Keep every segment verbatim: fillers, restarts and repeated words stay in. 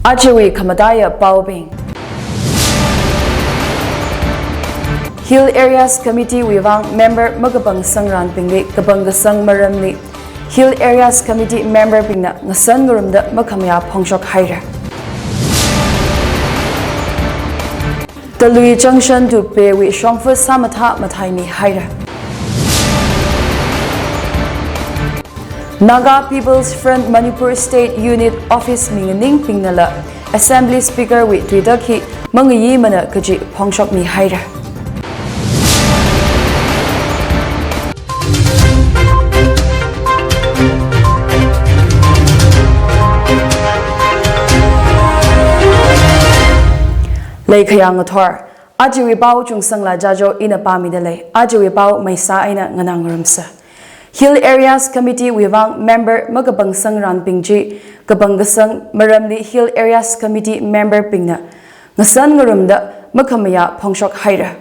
Ajawui khamataiya paobing. Hill Areas Committee wui vang member makapang sangranbingli kapangkasang maramli Hill Areas Committee member bingna ngasan ngarumda makhamayā phongshok haira. Talui Junction to Pewui shongfa sāmathā mathāmi haira. Naga People's Front Manipur State Unit Office minganingbingnala Assembly Speaker wui tuitak hi mangayimana kaji phongshokmi haira. Leikhayang athor, ajawui pao Chungsangla Jajo ina pāmida lei, ajawui pao maisa eina nganā ngarumsa. Hill Areas Committee wui vang member makapang sangranbing chi kapangkasang maramli Hill Areas Committee member bingna ngasan ngarumda makhamayā phongshok haira.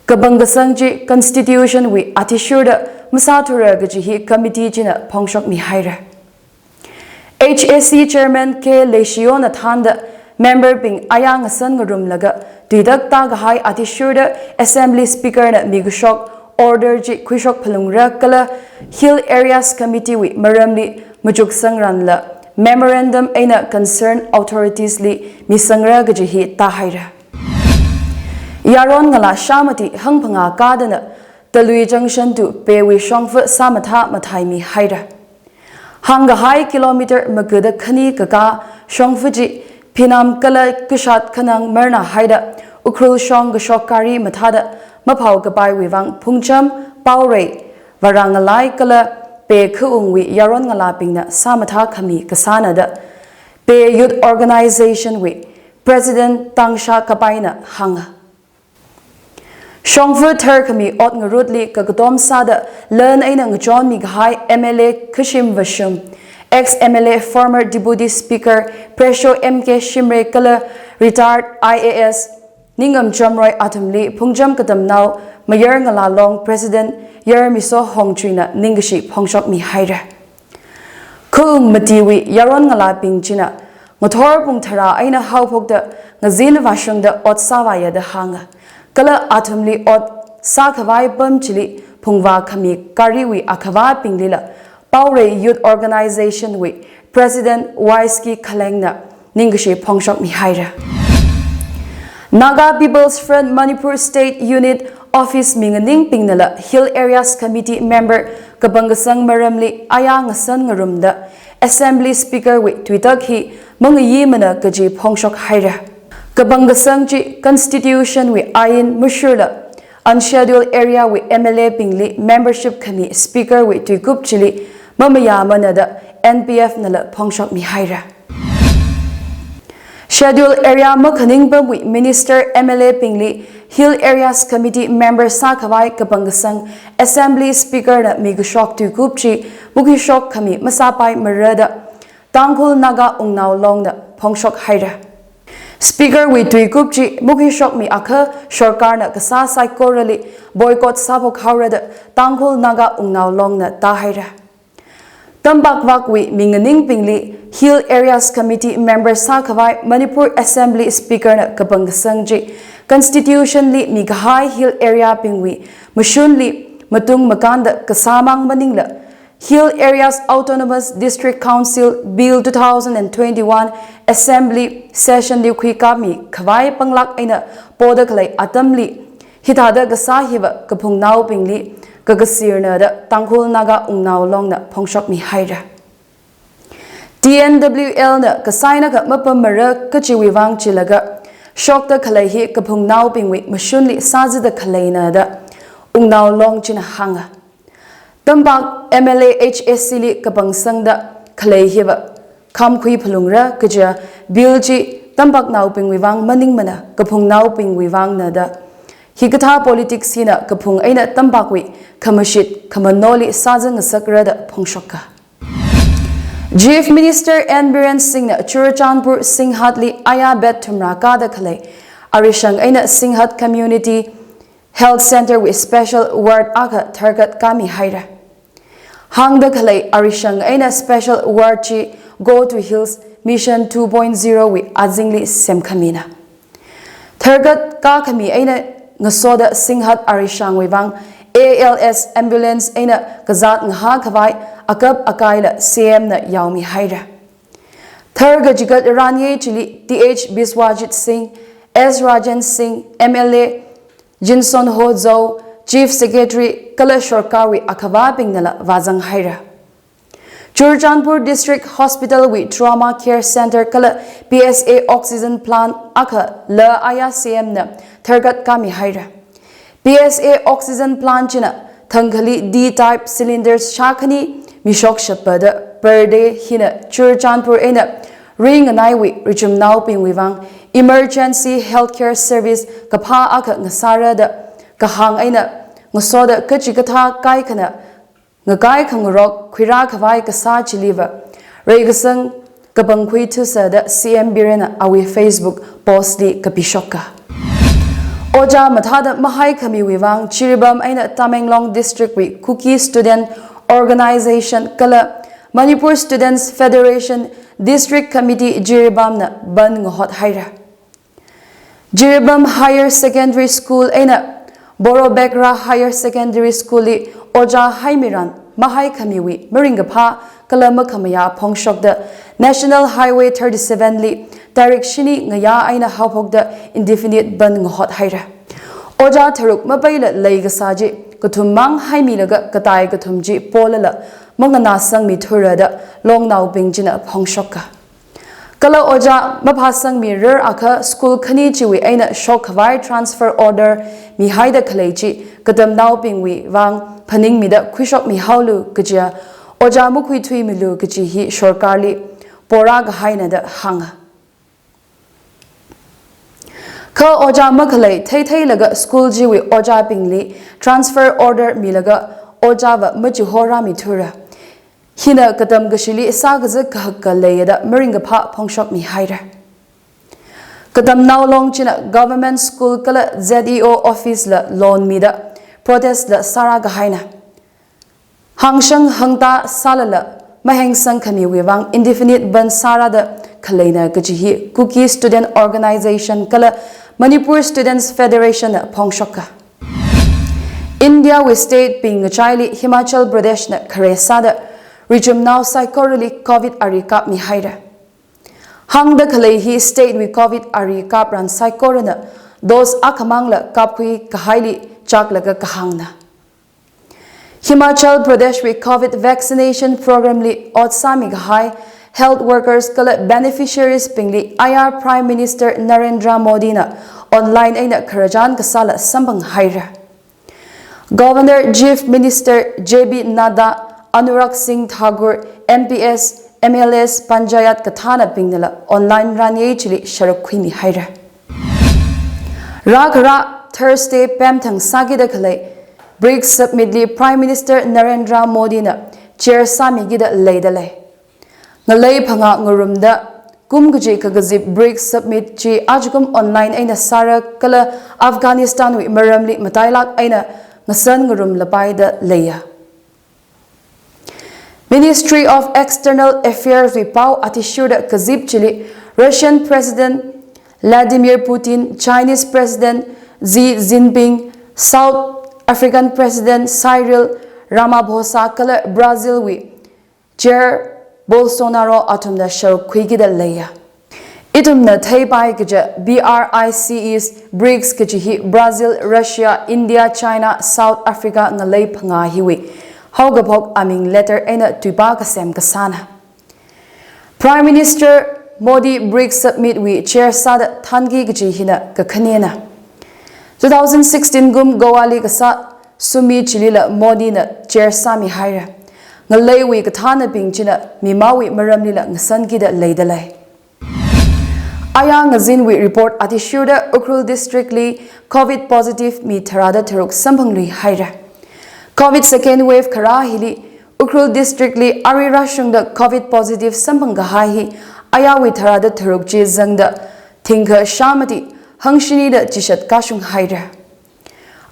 Kapangkasang chi Constitution wui athishurda masāthura kaji hi committee china phongshokmi haira. H A C Chairman K Leishiona thānda member bing ayā ngasan ngarumlaga tuitak tākahai athishurda Assembly Speaker na mikashok order chi khuishok phalungra kala Hill Areas Committee wui maramli machuk sangranla memorandum eina concerned authorities li misangra kaji hi tāhaira. Yaron ngalā shāmati hangphangā kadana Talui Junction to Pewui shongfa sāmathā mathāmi haira. Hāngkahai kilometer magada khani kakā shongfa chi phinam kala kashat khanang marnā haida Ukhrul shong kashok gari mathāda maphao kapaiwui vang Phungcham, Paorei, Varangalai kala Pe khaungwui yaron ngalābingna sāmathā khami kasāna da Pe Youth Organization wui President Tangsha Kapaina hānga. Shongfa tharkhami ot ngarutli kakatom sāda lan eina ngachonmi kahai M L A Khashim Vashum, ex M L A former Deputy Speaker Presho M K Shimray kala retired I A S Ningam Chamroy athumli Phungcham Katamnao Mayar Ngalā Long President Yarmiso Hongchuina ningkashi phongshokmi haira. Khaung matiwui yaron ngalābing china ngathor pung tharā eina haophokda ngazin vāshungda ot sāvāya da hānga. Kala athumli ot sākhavai pam chili phungvā khami gariwui akhavābinglila Paorei Youth Organization wui President Y S K Khalengna ningkashi phongshokmi haira. Naga People's Front Manipur State Unit Office minganingbingnala Hill Areas Committee member kapangkasang maramli ayā ngasan ngarumda Assembly Speaker wui tuitak hi mangayimana kaji phongshok haira. Kapangkasang chi Constitution wui ain mashurla Unscheduled Area wui M L A bingli membership khami Speaker wui tuikup chili mamayāmana da N P F nala phongshokmi haira. Scheduled Area makhaning pamwui Minister M L A bingli Hill Areas Committee member sākhavai kapangkasang Assembly Speaker na mikashok tuikup chi mukhuishok khami masāpaimara da Tangkhul Naga Wungnao Longna phongshok haira. Speaker wui tuikup chi mukhuishokmi akha sorkarna kasā saikorali boycott sāphok haora da Tangkhul Naga Wungnao Longna tāhaira. Tampak vakwui minganingbingli Hill Areas Committee member sākhavai Manipur Assembly Speaker na kapangkasang chi Constitution li mikahai Hill Area bingwui mashunli matung makānda kasāmang maningla Hill Areas Autonomous District Council Bill two thousand and twenty-one Assembly Session li khuikapmi khavai panglāk eina poda khalei atamli hithāda kasā hiva kaphungnaobingli kakasirna da Tangkhul Naga Wungnao Longna phongshokmi haira. T N W L na kasaina kha mapammara kachiwui vang chilaga shokta khalei hi kaphungnaobingwui mashunli sāzida khaleina da Wungnao Long china hānga. Tampak M L A H A C li kapangsangda khalei hiva khamkhui phalungra kaja bill chi tampaknaobingwui vang maningmana kaphungnaobingwui vangna da. Hikathā politics hina kaphung eina tampakwui khamashit khamanoli sāzangasakra da phongshoka. Chief Minister N Biren Singh na Churachandpur Singhatli aya bet thumrā kāda khalei arishang eina Singhat Community Health Centre wui special ward akha tharkat kāmi haira. Hāngda khalei arishang eina special ward chi Go to Hills Mission two point zero wui azingli semkhamina. Tharkat kakhami eina ngasoda singhat arishangwui vang A L S ambulance eina kazāt ngahā khavai akap akaila C M na yaomihaira. Tharkachikat ranye chili T H Biswajit Singh, S Rajan Singh, M L A Jinsonho Zhao, Chief Secretary kala sorkarwui akhavābingnala vāzanghaira. Churachandpur District Hospital wui Trauma Care Center kala P S A oxygen plant akha la aya C M na tharkat kamihaira. P S A oxygen plant china thangkhali D-type cylinders shākhani mishok shapada per day hina Churachandpur eina ringanaiwui richumnaobingwui vang emergency healthcare service kaphā akha ngasārada kahāng eina ngasoda kachikathā kaikhana ngakai khangarok khuirā khavai kasā chiliva reikasang kapangkhui thusada C M Birena awui Facebook post li kapishoka. Ojā mathāda mahaikhamiwui vang Jiribam eina Tamenglong District wui Kuki Student Organization kala Manipur Students Federation District Committee Jiribam na bandh ngahothaira. Jiribam Higher Secondary School eina Borobekra Higher Secondary School li ojā haimiran mahaikhamiwui maringkaphā kala makhamayā phongshokda National Highway thirty-seven li tarik shini ngayā eina haophokda indefinite bandh ngahothaira. Ojā tharuk mapeila leikasā chi kathummang haimilaga katai kathum chi polala manganāsangmithura da longnaobing china phongshoka. Kala ojā maphāsangmirar akha school khani chiwui eina shokkhavai transfer order mihaida khalei chi katamnaobingwui vang phaningmida khuishokmihaolu kajiya, ojā makhuithuimilu kaji hi sorkarli porākahaina da hānga. Kha ojā makhalei theitheilaga school chiwui ojābingli transfer order milaga ojāva machihorāmithura. Hina katam kashili sākazā kahaka leiya da maringkaphā phongshokmihaira. Katamnao long china government school kala Z E O office la lonmida protest la sārākahaina. Hāngshang hāngtā sālala mahengsangkhamiwui vang indefinite bandh sārāda khaleina kaji hi Kuki Student Organization kala Manipur Students Federation na phongshoka. India wui state bing ngachaili Himachal Pradesh na khare sāda richumnao saikorali covid ari kapmihaira. Hāngda khalei hi state wui covid ari kapran saikorana dose akhamangla kapkhui kahaili chaklaga kahāngna. Himachal Pradesh wui covid vaccination program li ot sāmi kahai health workers kala beneficiaries bingli aya Prime Minister Narendra Modi na online eina khararchan kasāla samphanghaira. Governor, Chief Minister J P Nadda, Anurag Singh Thakur, M P S, M L As, Panchayat kathānabingnala online ranye chili sharuk khuimihaira. Rākhara Thursday pemthang sākida khalei brics Summit li Prime Minister Narendra Modi na chair sāmikida leidalei. Ngalei phangā ngarumda kum kaji kakazip brics Summit chi ajakum online eina sāra kala Afghanistan wui maramli matailāk eina ngasan ngarumlapaida leiya. Ministry of External Affairs wui pao athishurda kazip chili Russian President Vladimir Putin, Chinese President Xi Jinping, South African President Cyril Ramaphosa kala Brazil wui Jair Bolsonaro athumna sharuk khuikida leiya. Ithumna theipai kaja B R I C S, brics kaji hi Brazil, Russia, India, China, South Africa ngalei phangā hiwui haokaphok aming letter eina tuipā kasem kasāna. Prime Minister Modi brics Summit wui chair sāda thanki kaji hina kakhanena. Two thousand sixteen kum Goa li kasā Summit chilila Modi na chair sāmihaira. Ngaleiwui kathānabing china mimawui maramlila ngasankida leidalei. Aya ngazinwui report athishurda Ukhrul District li covid positive mi tharāda tharuk samphangluihaira. Covid second wave kharā hili Ukhrul District li ari rāshungda covid positive samphang kahai hi ayawui tharāda tharuk chi zangda thingkha shāmati hangshinida chishat kashunghaira.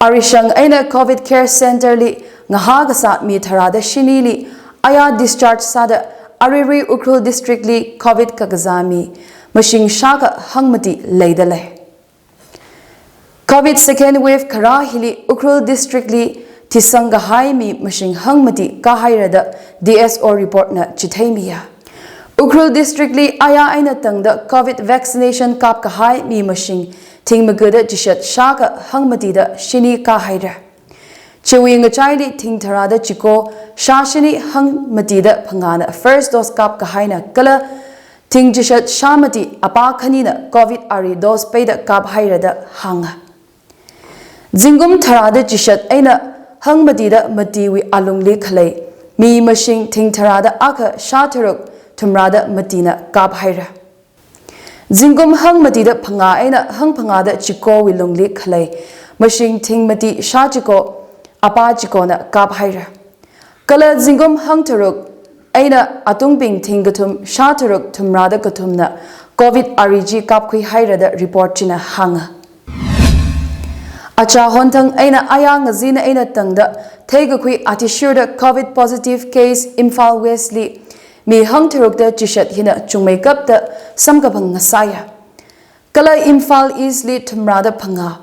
Arishang eina covid care center li ngahā kasā mi tharāda shinili aya discharge sāda aruirui Ukhrul District li Covid kakazā mi mashing shākha hangmati leidalei. Covid second wave kharā hili Ukhrul District li thisang kahai mi mashing hangmati kāhaira da D S O report na chitheimiya. Ukhrul District li aya eina tangda Covid vaccination kāpkahai mi mashing thing magada chishat shākha hangmati da shini kāhaira. Chiwui ngachaili thing tharāda chiko shāshini hangmati da phangāna first dose kāpkahaina kala thing chishat shāmati apā khanina Covid ari dose peida kāphaira da hānga. Zingkum tharāda chishat eina hangmati da matiwui alungli khalei mi mashing thing tharāda akha shātharuk thumrāda matina kāphaira. Zingkum hangmati da phangā eina hangphangā da chikowui lungli khalei mashing thing mati shāchiko apā chikona kāphaira. Kala zingkum hangtharuk eina atungbing thing kathum shātharuk thumrāda kathumna Covid ari chi kāpkhuihaira da report china hānga. Achā honthang eina aya ngazin eina tangda theikakhui athishurda Covid positive case Imphal West li mi hangtharukda chishat hina chungmeikapta samkaphang ngasāya. Kala Imphal East li thumrāda phangā,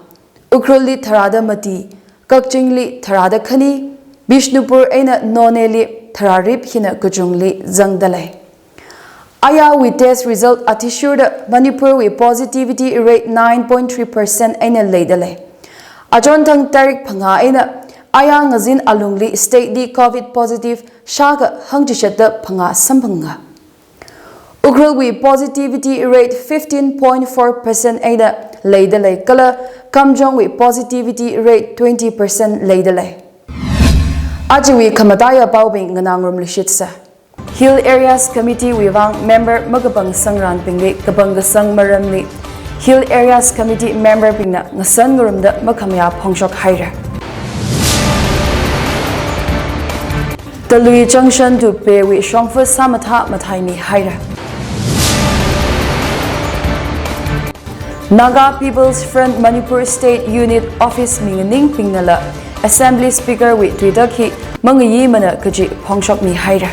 Ukhrul li tharāda mati, Kakching li tharāda khani, Bishnupur eina Noney li tharārip hina kachungli zangdalei. Ayawui test result athishurda Manipur wui positivity rate nine point three percent eina leidalei. Achonthang tarik phangā eina aya ngazin alungli state li Covid positive shākha hangchishat da phangā samphanga. Ukhrul wui positivity rate fifteen point four percent eina leidalei kala Kamjong wui positivity rate twenty percent leidalei. Ajawui khamataiya paobing nganāngarumluishitsa. Hill Areas Committee wui vang member makapang sangranbingli kapangkasang maramli Hill Areas Committee member bingna ngasan ngarumda makhamayā phongshok haira. Talui Junction to Pei wui shongfa sāmathā mathāimi haira. Naga People's Front Manipur State Unit Office minganingbingnala Assembly Speaker wui tuitak hi mangayimana kaji phongshokmi haira.